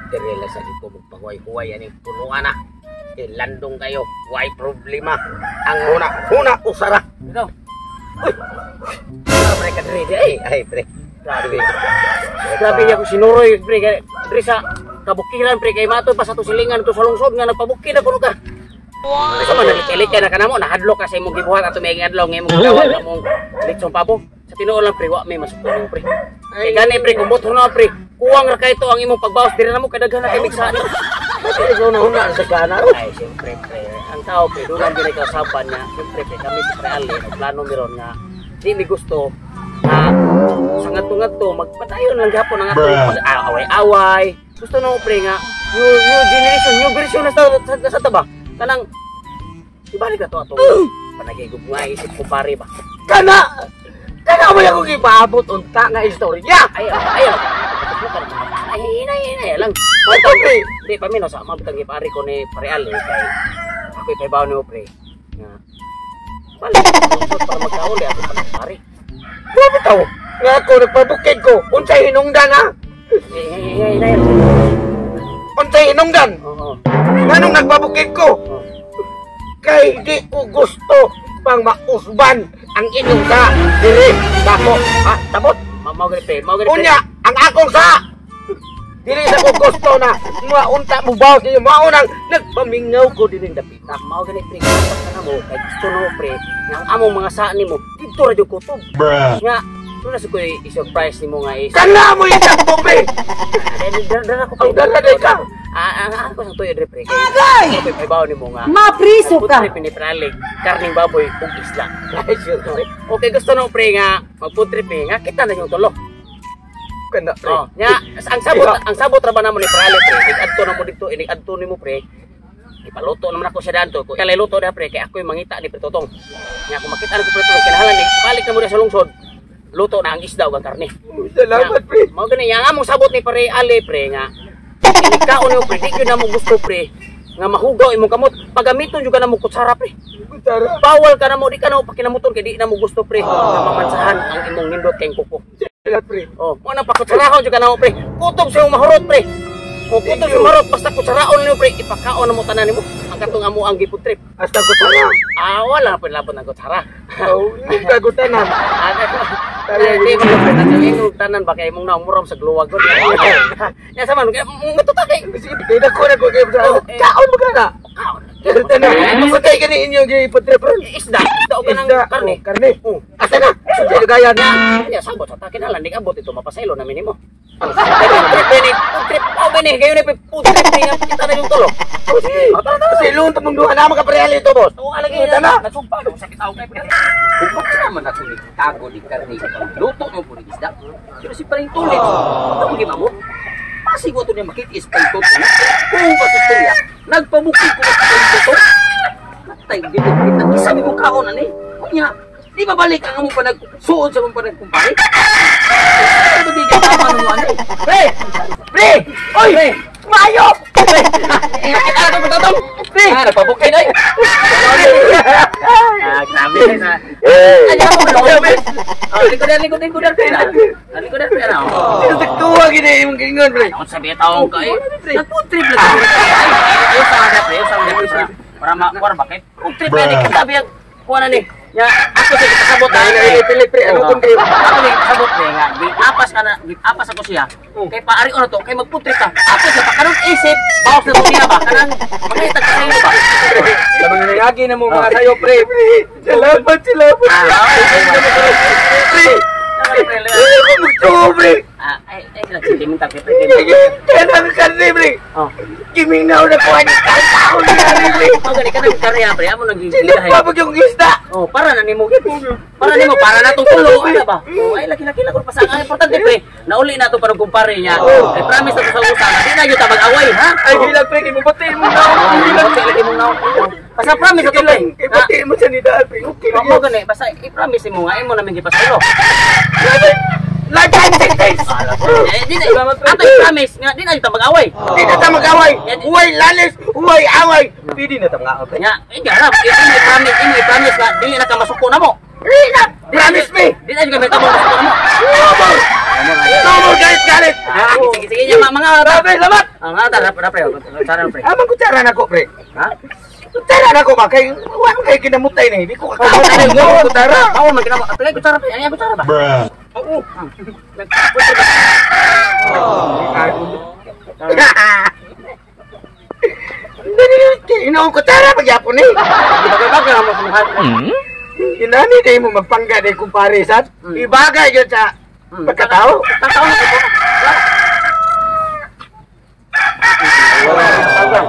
Dire lang sa ko magpahuway-huway aning punuan na. Kay landong kayo, way problema. Ang huna, huna usara. Ikaw. Uy. Pre ka dire ay, ay pre. Grabe. Grabe niya kung sinuroy pre kay diri sa kabukiran pre kay mato pa sa to silingan to sa lungsod nga nagpabukid na kuno ka. Wow. Sa man nagkilik na kanamo nahadlok ka sa imong gibuhat ato may adlaw nga imong gitawag na mong litsong pabo. Sa tinuod lang pre wa may masuko nimo pre. Kay gani pre kung motor na pre, kuwang ra kay to ang imong pagbawas diri namo kay daghan na kay migsa nimo. Ikaw na huna sa kana. Ay siyempre pre, ang tao pre doon lang din kausapan niya. Siyempre pre kami sa pre Ali, nagplano miron nga di mi gusto na sa ngadto-ngadto magpadayon lang gihapon ang atong away-away. Gusto na pre nga new generation, new version na sa ta ba? Kanang ibalik na to atong panagigub nga isip ko pare ba. Kana! Kana mo akong ipaabot unta nga istorya. Ay ay ay hinay hinay lang. Ito pre. Di paminaw sa mabutang ipari ko ni Pare Ali kay ako ipahibaw nimo pre nga balik para magkauli ako pa pare. Grabe tawo. Nga ako nagpabukid ko. Unsay hinungdan ha? Hinay. Unsay hinungdan? Oo. Nganong nagpabukid ko? Kay di ko gusto pang mausban ang inyong sa diri dako ha tabot. Mao gani pre, mao gani pre. Unya ang akong sa dili sa ko gusto na maunta mo bawas ninyo mao nang nagpamingaw ko dinhi dapita. Mao gani pre, ka na mo kay gusto no pre nga ang among mga sa nimo didto ra jud kutob. Nga doon na sa ko'y i-surprise nimo nga is. Kana mo itak mo pre. Dara ko pre. Ang dara day ka. Ang ako sa tuyo dre pre. Agay. Ako ipahibaw nimo nga. Mapriso ka. Putri pinipralig karning baboy ug isla. Ay sure pre. Okay gusto no pre nga magputri pre nga kita na yung tulo. Kana pre. Oh, nya ang sabot ra ba namo ni Prale pre. Igadto na mo didto, inigadto nimo pre. Ipaluto naman ako siya danto. Kung kalay luto na pre kay ako'y mangita ni Pre Totong. Nya kung makita na ko Pre Totong kinahanglan ni balik na mo sa lungsod. Luto na ang isda ug ang karne. Salamat pre. Mao gani ang among sabot ni Pare Ali pre nga ikaon nimo pre, di gyud namo gusto pre nga mahugaw imong kamot. Pagamiton jud ka namo kutsara pre. Kutsara. Bawal ka namo, di ka namo pakinamuton kay di namo gusto pre nga mamansahan ang imong nindot kay kuko. Salamat pre. Oh, mo na pakutsarahon jud ka namo pre. Kutob sa imong mahurot pre. O kutob sa mahurot basta kutsaraon nimo pre, ipakaon namo tanan nimo ang katong amo ang gipud trip. Hasta kutsara. Ah, wala pa labot ang kutsara. Oh, ni kagutanan. Ay, di ba pre, nang tanan ba kay imong naumuram sa gluwag gud. Nya sama matuta kay. Sige, kay dako na ko kay kaon mo kana. Kaon. Tanan, masakay kani inyo gipud trip ron. Isda, isda og kanang karne. Karne. Oh. Asa na? Sa lugayan na. Nya sabot sa ta kinahanglan ning abot ito mapasaylo na minimo. Trip trip oh bene kayo na putri nga kita na yung tulo. Oh sige. Pasilon ta mong duha na makaparehal ito boss. Oo alagi na. Nasugpa do sakit ako kay pre. Kung bakit naman ako nagtago ni karne sa pagluto mo po ng isda, pero si Paring Tulit, ito mo gimamo, pasig ko ito niya makitis Paring Tutong. Kung ba sa istorya, nagpabukid ko sa Paring Tutong. Natay, dito, kita, isabi mo kaon, ani? Kunya, di ba balik ang among panagsuod sa among panagkumpare? Ito ba tama mo, ani? Pre! Pre! Oy! Pre! Mayo! Pre! Nakita na ito, Tutong! Pre! Ah, nagpabukid ay! Ah, grabe na. Ay, ako ba? Oh, likod likod pre. Likod pre. Saktuwa gini imong gingon pre. Ako sabi taong ka eh. Nagputrip lang. Ayo sa mga pre, sa mga pre. Para ma para bakit? Ug trip ni sabi ang kuha na ni. Nya ako sa kasabot ay pili pre ano kun kayo. Ako ni kasabot pre nga giapas ka na, giapas ako siya. Kay paari ono to, kay magputrip ka. Ako sa pakaron isip, bawas na to niya ba kanang mangita ka sa iyo ba. Sabang nangagi na mo mga sayo pre. Salamat, salamat. Pre. Pre. Ah, ay ay sentimental pre. Kanang karne pre. Oh. Giminaw na ko ani kaon na pre. Oh, gani kanang karne pre, amo nang Sino pa yung isda? Oh, para na nimo gid. Para nimo para na tong tulo ana ba? Oh, ay laki-laki lang pa sa ang importante pre. Nauli na to para kumpare niya. Ay promise na to sa usa. Di na gyud ta mag-away ha. Ay gilang pre, kay mabati mo na. Gilang lagi mong naon. Basta promise na to pre. Kay bati mo sa nidaan pre. Okay lang. Mo gani basta i-promise mo nga imo namin gipasaylo. Lifetime sentence. Eh, di na ato i-promise nga di na gyud ta mag-away. Di na ta mag-away. Uway lalis, uway away. Pwede na ta mga Nga, eh garap, imo i-promise nga dili na ka masuko na mo. Rina, promise me. Di na kami tabong masuko mo. No more. No more galit-galit. Ah, sige sige nya mga Grabe, salamat. Ah, mga tara pre pre. Tara pre. Amang kutsara na ko, pre. Ha? Kutsara na ko ba? Kay, wala kay kinamutay ni. Di ko kakaon. Mo kutsara. Ako man kinamo. Atay kutsara pre. Ani kutsara ba? Bruh. Oo. Inoong kutsara pagyapon ni. Bagay-bagay mo sa mga. Inani day mo magpangga day kumpare sat. Ibagay yun sa pagkatao. Tao na ko.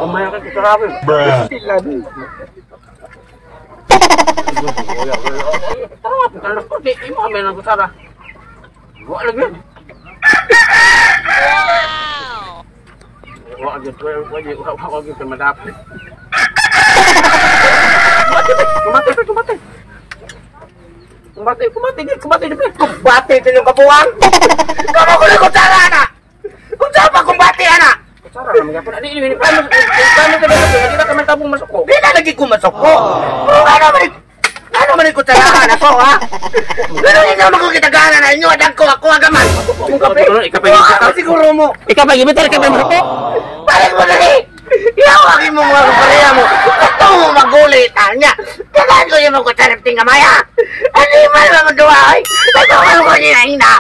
Kumain ka kutsara pre. Bruh. Sila. Tara, Carlos Corte, imo kami ng kutsara. Wa lagi. Wow. Wa gyud, wa gyud, wa gyud madapit. Kumate, kumate. Kumate, kumate, kumate, kumate. Kumbate ito yung kabuwang. Kamo ko na kutsara na. Kutsara pa kumbate ana. Kutsara na magyapon. Ani ini plano, plano sa mga di na kami tabong masuko. Di na lagi ko masuko. Pero ano man yung kutsarahan ako, ha? Ano inyo magkukitagahan na inyo? Adang ko ako agaman. Ikaw siguro mo. Ikaw pa gibitar ka pa masuko. Balik mo dali! Iyawagin mo mga kumpareha mo. Ito mo magulit, anya. Tagaan ko yung mga kutsarap tingamaya. Ano yung mga magawa, ay? Ito ko niya ina.